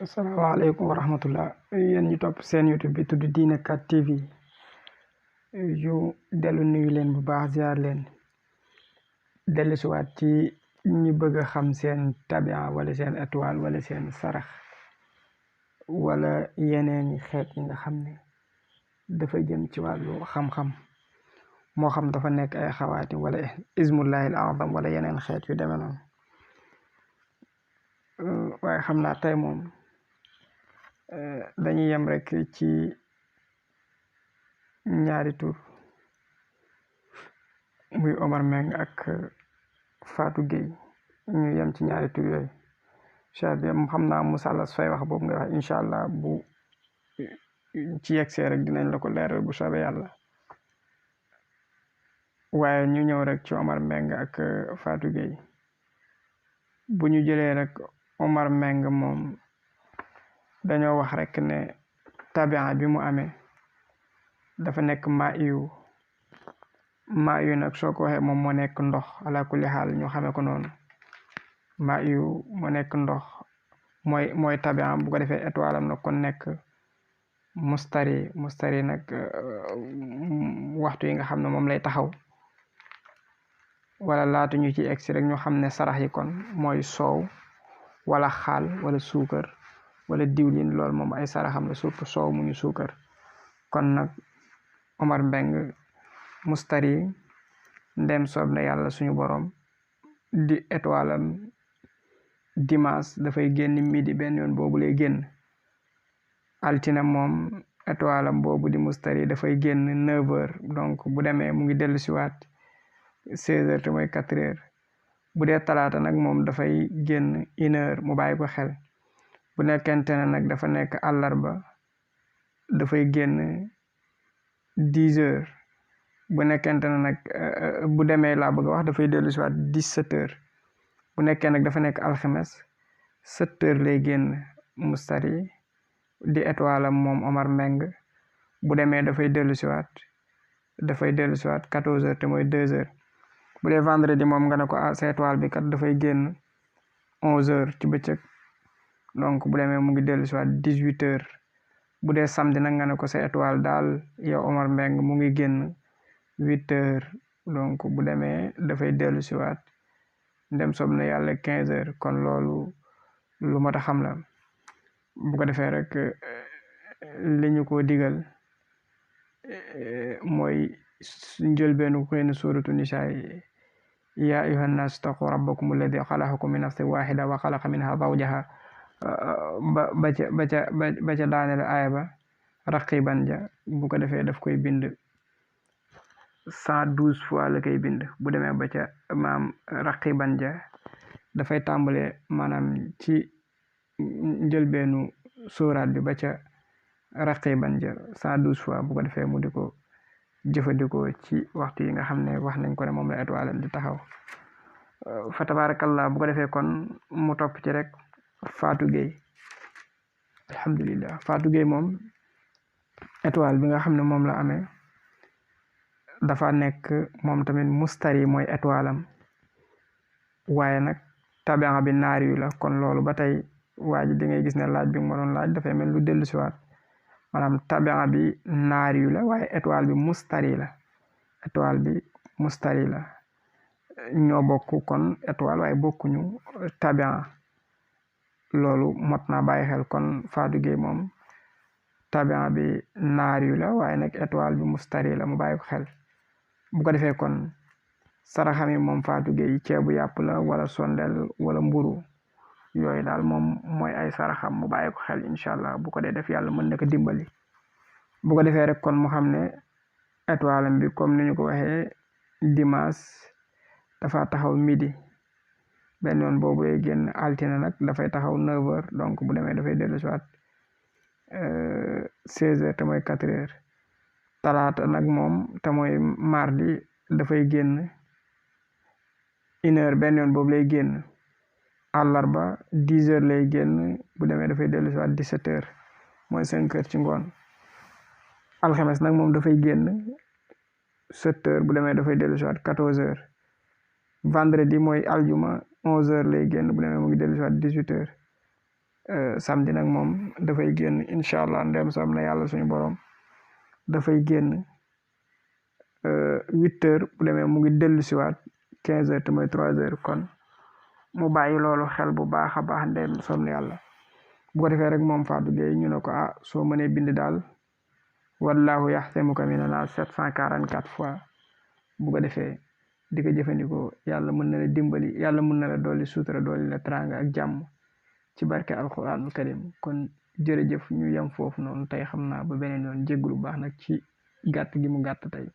asalaamaaleykum wa rahmatullah yéen ñu topp seen YouTube bi tudd Diine 4 TV yu dellu nuyu leen bu baax ziar leen dellu siwaat ci ñi bëgg a xam seen tabia wala seen étoile wala seen sarax wala yeneeni xeet yi nga xam ne dafa jëm ci wàllu xam-xam moo xam dafa nekk ay xawaati wala ismullahi al azam wala yeneen xeet yu demee noonu waaye xam naa tey moom dañuy yem rek ci ñaari tur muy Omar Meng ak Fatou Gueye ñu yem ci ñaari tur yooyu incha allah xam naa Moussa Lass Faye wax boobu nga wax incha allah bu ci yegsee rek dinañ la ko leeral bu soobee yàlla waaye ñu ñëw rek ci Omar Meng ak Fatou Gueye bu ñu jëlee rek Omar Meng moom dañoo wax rek ne tabia bi mu amee dafa nekk maa yu nag soo ko waxee moom moo nekk ndox ala kulli xaal ñu xamee ko noonu maa yu moo nekk ndox mooy tabia bu ko defee étoile am nag kon nekk mustari nag waxtu yi nga xam ne moom lay taxaw wala laatu ñu ci egsi rek ñu xam ne sarax yi kon mooy soow wala xaal wala suukar wala diwlin loolu moom ay saraxam la surtout soow mu ñu suukar kon nag Omar Meng mustari ndem soob na yàlla suñu borom di étoile am dimanche dafay génn midi benn yoon boobu lay génn altine moom étoile am boobu di mustari dafay génn 9h donc bu demee mu ngi dellu siwaat 16h te mooy 4h bu dee talaata nag moom dafay génn 1h mu bàyyi ko xel bu nekkente ne nag dafa nekk àllarba dafay génn 10h bu nekkente ne nag bu demee laa bëgg a wax dafay dellu si waat 17h bu nekkee nag dafa nekk alxames 7h lay génn mustari di étoile am moom Omar Meng bu demee dafay dellu si waat 14h te mooy 2h bu dee vendredi moom nga ne ko sa étoile bi kat dafay génn 11h ci bëccëg donc bu demee mu ngi dellu si waat 18h bu dee samedi nag nga ne ko sa étoile daal yow Omar Meng mu ngi génn 8h donc bu demee dafay dellu si waat ndem soob na yàlla 15h kon loolu lu mat a xam la bu ko defee rek li ñu ko digal mooy njëlbeenu xëy na suuratu nisaa yaa ayyuhan naas taqu rabbakum alladi xalaqakum min nafsin waxida wa xalaqa minha zawjaha ba ca daaneel aaya ba raqiban ja bu ko defee daf koy bind 112 fois la koy bind bu demee ba ca maam raqiban ja dafay tàmbale maanaam ci njëlbeenu sóoraat bi ba ca raqiban ja 112 fois bu ko defee mu di ko jëfandikoo ci waxtu yi nga xam ne wax nañ ko ne moom la étoile di taxaw fa tabarakallah bu ko defee kon mu topp ci rek Fatou Gueye alhamdulillah Fatou Gueye moom étoile bi nga xam ne moom la amee dafa nekk moom tamit mustari mooy étoile am waaye nag tabia bi naar yu la kon loolu ba tey waa ji di ngay gis ne laaj bi ma doon laaj dafay mel lu dellu siwaat maanaam tabia bi naar yu la waaye étoile bi mustari la ñoo bokk kon étoile waaye bokkuñu tabia loolu mot naa bàyyi xel kon Fatou Gueye moom tabia bi naar yu la waaye nag étoile bi mustari la mu bàyyi ko xel bu ko defee kon saraxami moom Fatou Gueye ceebu yàpp la wala sondel wala mburu yooyu daal moom mooy ay saraxam mu bàyyi ko xel incha allah bu ko dee def yàlla mën na ko dimbali bu ko defee rek kon mu xam ne étoile am bi comme ni ñu ko waxee dimanche dafa taxaw midi benn yoon boobu lay génn altine nag dafay taxaw 9h donc bu demee dafay dellu si waat 16h te mooy 4h talaata nag moom te mooy mardi dafay génn 1h benn yoon boobu lay génn àllarba 10h lay génn bu demee dafay dellu si waat 17h mooy 5h ci ngoon alxames nag moom dafay génn 7h bu demee dafay dellu si waat 14h vendredi mooy aljuma 11h lay génn bu demee mu ngi dellu si waat 18h samedi nag moom dafay génn incha allah ndem sam na yàlla suñu borom dafay génn 8 heures bu demee mu ngi dellu siwaat 15 heures te mooy 3 heures kon mu bàyyi loolu xel bu baax a baax ndem som na yàlla bu ko defee rek moom Fatou Gueye ñu ne ko soo mënee bind daal wallahu yaxsimuka mina naas 744 fois bu ko defee di ko jëfandikoo yàlla mën na la dimbali yàlla mën na la dolli suutura dolli la teraanga ak jàmm ci barke alquranul karim kon jërëjëf ñu yem foofu noonu tey xam naa ba beneen yoon jégglu baax nag ci gàtt gi mu gàtt tey